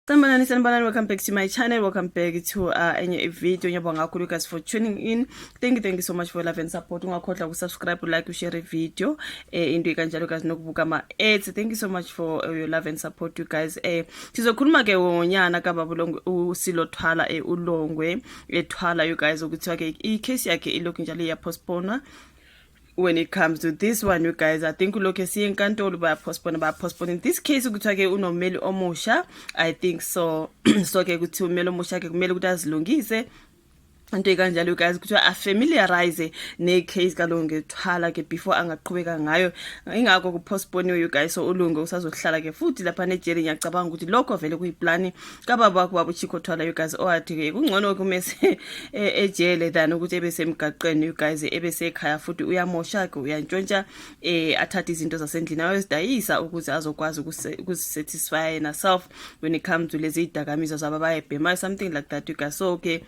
Sanibonani, sanibonani. Welcome back to my channel. Welcome back to enye video. Ngiyabonga kakhulu guys for tuning in. Thank you, thank you so much for your love and support. Ungakhohlwa ukusubscribe, like, share video. Into kanjalo guys, nokubuka ama ads. Thank you so much for your love and support, you guys. Sizokhuluma ke ngonyana kababa Longwe, uSilo Thwala, uLongwe eThwala, you guys, ukuthi ke i-case yakhe ilokhu njalo iyapostpone. When it comes to this one, you guys, I think ulokhu esiye enkantolo, bayapostpone, bayapostpone. In this case kuthiwa ke unommeli omusha, I think so. So ke kuthi ummeli omusha ke kumele ukuthi azilungise, into ekanjalo guys, kuthiwa afamiliarize ne-case kaLongwe Thwala ke before angaqhubeka ngayo. Ingakho kupostponiwe, you guys. So uLongwe usazohlala ke futhi lapha nejele. Ngiyacabanga ukuthi lokho vele kuyiplani kababa wakho, baba uChicco Thwala, you guys, owathi ke kungcono kumese ejele than ukuthi ebe semgaqweni, you guys, ebe sekhaya futhi uyamosha ke, uyantshontsha, athathe izinto zasendlini ayozidayisa ukuze azokwazi ukuzisatisfy yena self when it comes to lezi idakamizwa zabo abayibhemayo, something like that, you guys. So okay,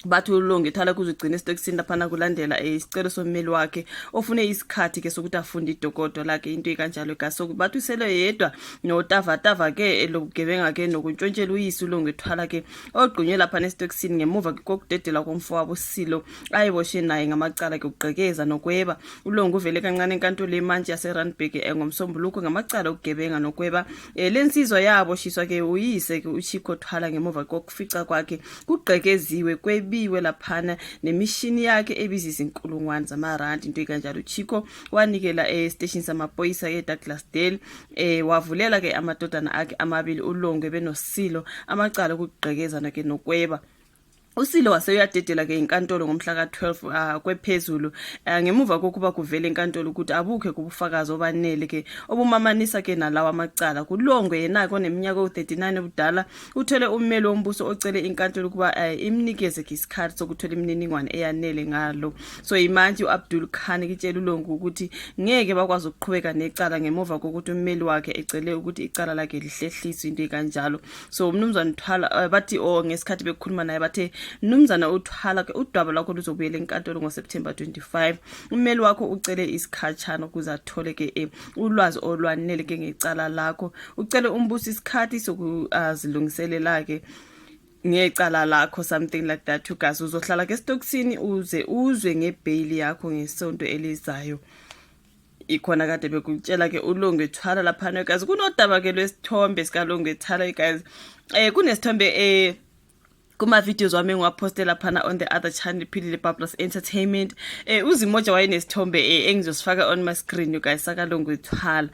bathi uLongwe Thwala kuzogcina esitokisini laphana kulandela isicelo sommeli wakhe ofune isikhathi ke sokuthi afunde idokodo lakhe, into ekanjalo guys. So bathi usele yedwa notavatava ke lobugebenga ke nokuntshontshela uyise uLongwe Thwala ke, ogqunywe laphana esitokisini ngemuva kokudedela komfowabo uSilo ayeboshe naye ngamacala ke ukugqekeza nokweba. ULongwe uvele kancane enkantolo yemantshi yaseRandburg ngoMsombuluko ngamacala okugebenga nokweba. Le nsizwa yaboshiswa ke uyise ke uChicco Thwala ngemuva kokufica kwakhe kugqekeziwe, kwebiwe laphana nemishini yakhe ebiza izinkulungwane zamarandi, into ekanjalo. UChicco wanikela esiteshini samaphoyisa eDouglasdale, wavulela ke amadodana akhe amabili, uLongwe benoSilo, amacala okugqekezana ke nokweba. USilo wase uyadedela ke inkantolo ngomhla ka-12 kwephezulu, ngemuva kokuba kuvele enkantolo ukuthi abukhe kubufakazi obanele ke obumamanisa ke nalawa amacala. KuLongwe yena ke oneminyaka ewu-39 ubudala uthole ummeli wombuso ocele inkantolo ukuba imnikeze ke isikhathi sokuthola imininingwane eyanele ngalo. So imantshi u-Abdul Khan kitshela uLongwe ukuthi ngeke bakwazi ukuqhubeka necala ngemuva kokuthi ummeli wakhe ecele ukuthi icala lakhe lihlehliswe, into ekanjalo. So umnumzane Thwala, bathi oh, ngesikhathi bekhuluma naye bathe, "Mnumzana uThwala ke, udaba lwakho luzobuyela enkantolo ngoSeptember 25. Ummeli wakho ucele isikhatshana ukuze athole ke ulwazi olwanele ke ngecala lakho. Ucele umbuso isikhathi sokuzilungiselela ke ngecala lakho," something like that, you guys. Uzohlala ke esitokisini uze uzwe ngebheyili yakho ngesonto elizayo. Ikhona kade bekutshela ke uLongwe Thwala laphana, guys. Kunodaba ke lwesithombe sikaLongwe Thwala, guys. Kunesithombe kuma videos wami engiwaphoste laphana on the other channel, Philile Bablas Entertainment. UZimoja wayenesithombe engizosifaka on my screen, you guys, sakaLongwe Thwala.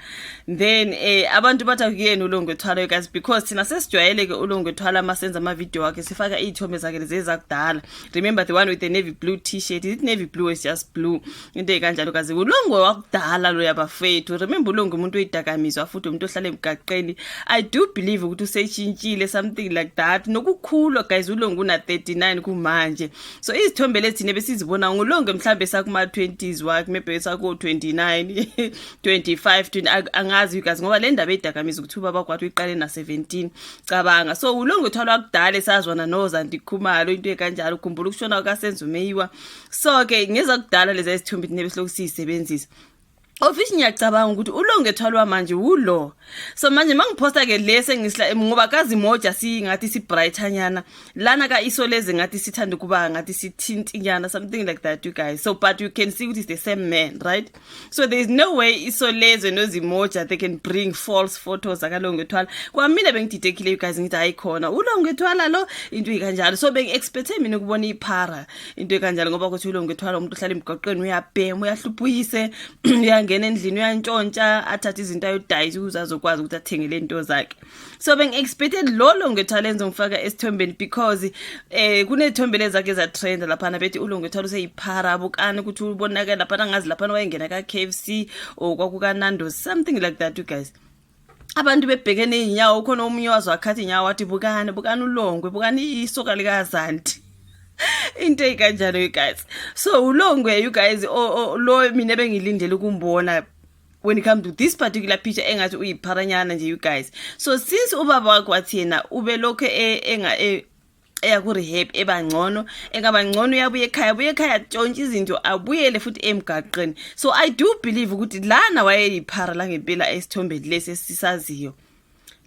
Then abantu bathi akuyena uLongwe Thwala, you guys, because thina sesijwayele ke uLongwe Thwala, masenza ama video wakhe sifaka izithombe zakhe lezi ezakudala. Remember the one with the navy blue T-shirt? Is it navy blue? It's just blue, into ekanjalo kazi. ULongwe wakudala lo yabafethu. Remember, uLongwe umuntu oyidakamizwa futhi umuntu ohlala emgaqeni. I do believe ukuthi useshintshile, something like that, nokukhulwa guys. ULongwe una 39 kumanje, so izithombe lezi thina besizibona nguLongwe mhlambe sakuma 20s wakhe, maybe sako 29, 25, 20, angazi, you guys, ngoba le ndaba eyidakamizwa ukuthi ubaba kwathi uyiqale na 17, cabanga. So uLongwe Thwala wakudala esazwana noZandi Khumalo, into ekanjalo. Ukhumbula ukushona kaSenzo Meyiwa. So ke ngeza kudala lezi izithombe thina besilokhu siyisebenzisa. Office, ngiyacabanga ukuthi uLongwe Thwala manje ulo. So manje mangiphosta ke lese ngisla ngoba kazi moja singathi si brightanyana lana ka isoleze, ngathi sithanda ukuba ngathi sithintinyana, something like that, you guys. So but you can see ukuthi it's the same man, right? So there is no way isolezwe noZimoja they can bring false photos akaLongwe Thwala. Kwamina bengididekile, you guys, ngithi hayi khona uLongwe Thwala lo, into ikanjalo. So bengi-expecte mina ukubona iphara, into ekanjalo, ngoba kuthi uLongwe Thwala umuntu ohlala emgwaqweni, uyabhema, uyahluphuyise, uyangena endlini, uyantshontsha, athathe izinto ayodayisa ukuze azokwazi ukuthi athenge le nto zakhe. So bengi-expected lo Longwe Thwala engizomfaka esithombeni, because kunezithombe lezi zakhe zatrenda laphana, bethi uLongwe Thwala useyiphara, bukani ukuthi ubonakala laphana. Angazi laphana wayengena ka-KFC or kwakukaNandos, something like that, you guys. Abantu bebhekene iy'nyawo, khona omunye wazo wakhathi inyawo wathi, "Bukani, bukani uLongwe, bukani isoka likaZanti," into ey'kanjalo, you guys. So uLongwe, you guys, lo mina bengilindele ukumbona when it comes to this particular picture, engathi uyipharanyana nje, you guys. So since ubaba wakhe wathi yena ubelokhu eya ku-rehab, eba ngcono, engaba ngcono, uyabuya ekhaya, abuye ekhaya atshontshe izinto, abuyele futhi emgaqeni. So I do believe ukuthi lana wayeyiphara la ngempela esithombeni lesi esisaziyo.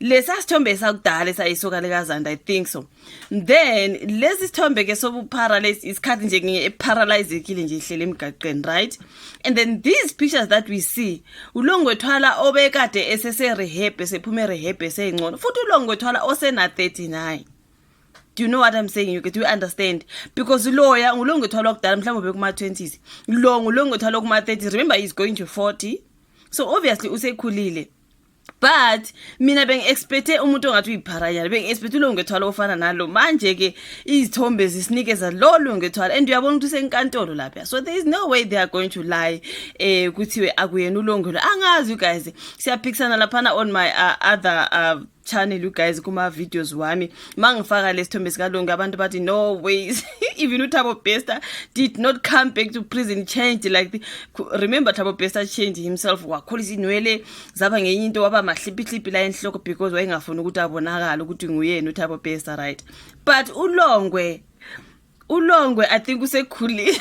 Lesa sithombe sakudala esayisoka likaZandi, I think so. Then lesi sithombe ke sobuphara, lesi isikhathi nje nge-paralyzekile nje, ihlele emgaqeni, right? And then these pictures that we see, uLongwe Thwala obekade esese-rehab, esephume rehab, eseyingcono futhi, uLongwe Thwala osena 39. Do you know what I'm saying? You do you understand? Because loya nguLongwe Thwala wakudala, mhlawumbe bekuma-20s. Lo nguLongwe Thwala kuma-30s. Remember, he's going to 40, so obviously usekhulile. But mina bengi-expecte umuntu ongathi uyipharanyana, bengi-expecte uLongwe Thwala ofana nalo. Manje-ke izithombe zisinikeza lo Longwe Thwala, and uyabona ukuthi usenkantolo lapha, so there is no way they are going to lie, kuthiwe akuyena uLongwe lo. Angazi, you guys, siyaphikisana laphana on my other channel, you guys, kuma-videos wami. Mangifaka lesithombe sikaLongwe, abantu bathi, "No ways, even uThabo Bester did not come back to prison changed like the." Remember, Thabo Bester changed himself, wakhulisa inwele, zaba ngenye into, waba mahliphihliphi la enhloko, because wayengafuni ukuthi abonakale ukuthi nguyena uThabo Bester, right? But uLongwe, I think usekhulile.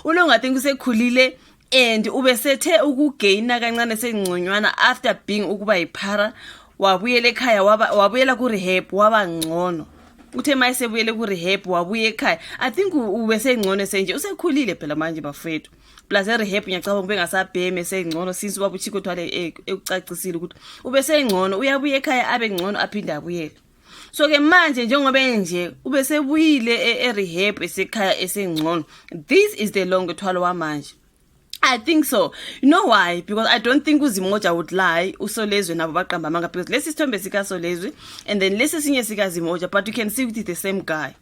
ULongwe, I think usekhulile and ubesethe ukugaina kancane, sengconywana after being ukuba yiphara. Wabuyela ekhaya, waba wabuyela ku rehab, waba ngcono. Uthe mayesebuyele ku rehab, wabuya ekhaya, I think ubesengcono senje, usekhulile phela manje, bafethu. Plus e-rehab ngiyacabanga ube ngasabheme, sengcono, since ubaba uChicco Twala ekucacisile ukuthi ubesengcono, uyabuya ekhaya, abe ngcono, aphinde abuyele. So ke manje njengoba nje ubesebuyile e-rehab, esekhaya, esengcono, this is the Longwe Thwala wamanje, I think so. You know why? Because I don't think uZimoja would lie. USolezwe nabo baqamba amanga, because lesi sithombe sika Solezwe and then lesi sinye sika Zimoja, but you can see ukuthi the same guy.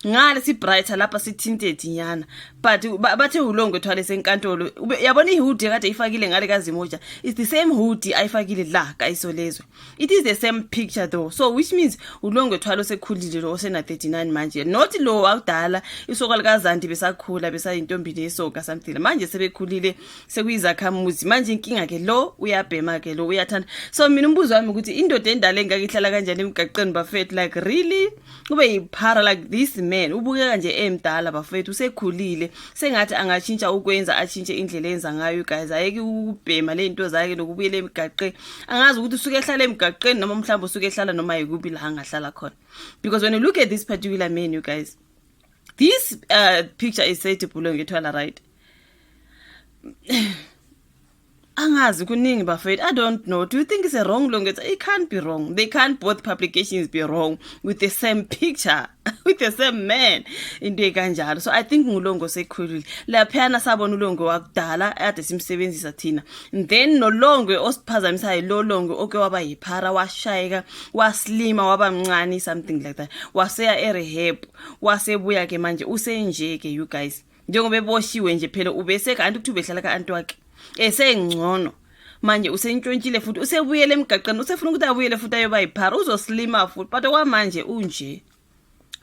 Ngale si brighter, lapha si-tinted nyana, but bathe uLongwe Thwala senkantolo. Yabona ihoodie kade ifakile ngale kaZimoja is the same hoodie ayifakile la kaIsolezwe. It is the same picture though, so which means uLongwe Thwala osekhulile lo, osena 39 manje, not lo wakudala, isoka likaZandi, besakhula, besayintombi nesoka something. Manje sebekhulile, sekuyizakhamuzi manje. Inkinga ke, lo uyabhema ke, lo uyathanda. So mina umbuzo wami ukuthi indoda endala engaka ihlala kanjani emgaqweni, bafethu? Like, really, kube yiphara like this man ubukeka nje emdala, bafethu, usekhulile. Sengathi angatshintsha ukwenza, atshintshe indlela enza ngayo, guys, ayeke ukubhema le nto zakhe nokubuyela emgaqeni. Angazi ukuthi usuke ehlala emgaqeni noma mhlawumbe usuke ehlala noma yikuphi la angahlala khona, because when you look at this particular man, you guys, this picture is said to uLongwe Thwala, right? Angazi, kuningi, bafethu. I don't know. Do you think it's a wrong Longwe? It can't be wrong. They can't both publications be wrong with the same picture, with the same man, into ekanjalo. So I think nguLongwe osekhulile. Laphayana sabona uLongwe wakudala ade simsebenzisa thina, then noLongwe osiphazamisayo, lo Longwe oke waba yiphara, washayeka, waslima, waba mncane, something like that, waseya e-rehab, wasebuya ke manje, usenje ke, you guys, njengoba eboshiwe nje phela. Ubese kanti kuthi ubehlala ka-anti wakhe, esengcono manje, usentshontshile futhi, usebuyele emgaqeni, usefuna ukuthi abuyele futhi ayoba yiphara, uzoslima futhi, but okwamanje unje.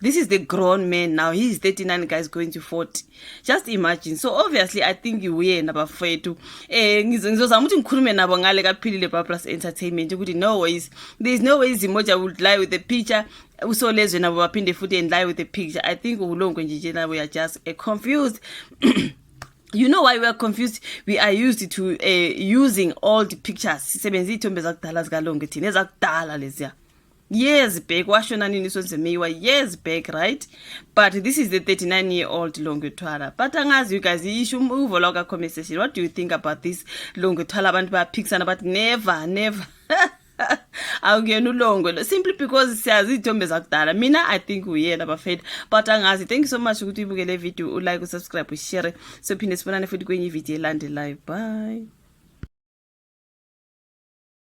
This is the grown man now. He is 39, guys, going to 40. Just imagine. So obviously I think uyena, bafethu. Ngizozama ukuthi ngikhulume nabo ngale kaPhilile Babras Entertainment ukuthi no ways, there is no way Zimoja would lie with the picture, uSolezwe nabo baphinde futhi and lie with the picture. I think uLongwe nje njena, we are just confused. You know why we are confused? We are used to using old pictures. Sisebenzisa iy'thombe zakudala zikaLongwe thina, ezakudala leziya, years back. Washona nini uSenzo Meyiwa? Years back, right? But this is the 39 year old Longwe Twala. But angazi, you guys, isho uvo lwakho comment section. What do you think about this Longwe Twala? Abantu bayaphikisana, but never, never, awukuyena uLongwe lo, simply because siyazi iy'thombe zakudala. Mina I think uyena, bafethu, but angazi. Thank you so much ukuthi uyibuke le video, ulike, usubscribe, ushare. Sophinde sibonane futhi kwenye ividiyo elandelayo. Bye.